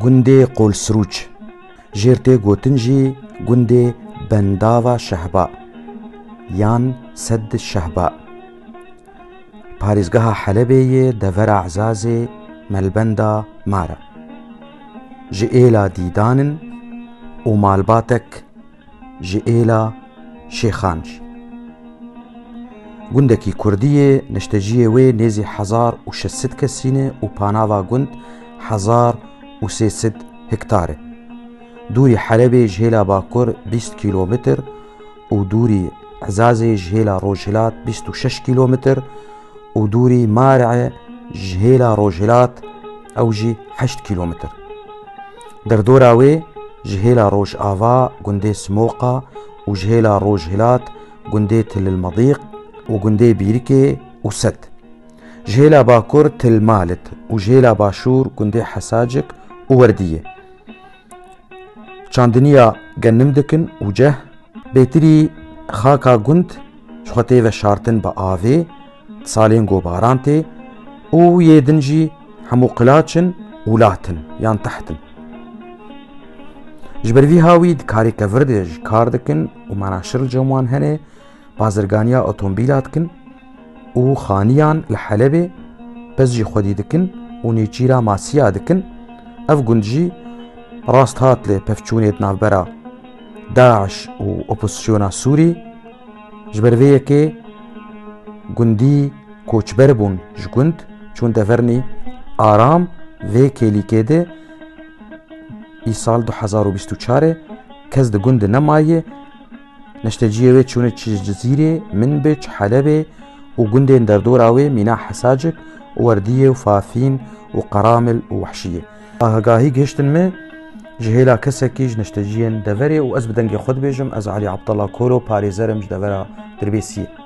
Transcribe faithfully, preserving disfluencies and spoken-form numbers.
Gundê Qolsirûç, jêr tê gotin jî gundê Bendava Şehba yan Sed Şehba. Parêzgeha Helebê yê devera Ezazê, Melbenda Mara. Ji êla Dîdan in û malbatek ji êla Şêxan jî. Gundekî kurdî yê, neşteciyê wê nêzî hezar û şeş sed kesî ne û panava gund hezar û sê sed hektar e. Dûrî Helebê ji hêla bakur bîst kîlometr û dûrî Ezazê ji hêla rojhilat bîst û şeş kîlometr û dûrî Marê ji hêla rojhilat ew jî heşt kîlometr. Derdora wê ji hêla rojava gundê Simoqa û ji hêla rojhilat gundê Til el Medîq û gundê Bîrikê û Sed. Ji hêla bakur Til Malit û ji hêla başûr gundê Hesacik û Werdiyê. Çandiniya genim dikin û ceh. Bêtirî xaka gund ji xwe tê veşartin bi avê, salên ku baran tê û yê din jî hemû qilaç in û lat in yan teht in. Ji ber vî hawî di karê kevir de jî kar dikin û menaşir li cem wan hene, bazirganiya otomobîla dikin û xaniyan li Helebê pez jî xwedî dikin û nêçîra masiya dikin. Ev gund jî rast hat li pevçûnê di navbera DAIŞ û opozisyona Sûrî. Ji ber vê yekê gundî koçber bûn ji gund, çûn devernî Aram. Vê kêlîkê de îsal du hezar û bîst û çar e, kes di gund de nemaye. Neşteciyê wê çûne çi Cizîrê, Minbic, Helebê û gundên derdora wê mîna Hesacik û Werdiyê û Fafîn û Qeramil û Wehşiyê. Agahî gihiştin me ji hêla kesekî ji neşteciyên deverê û ez bi dengê xwe dibêjim, ez Elî Abdallah Kolo, parêzer im ji devera Dirbêsiyê.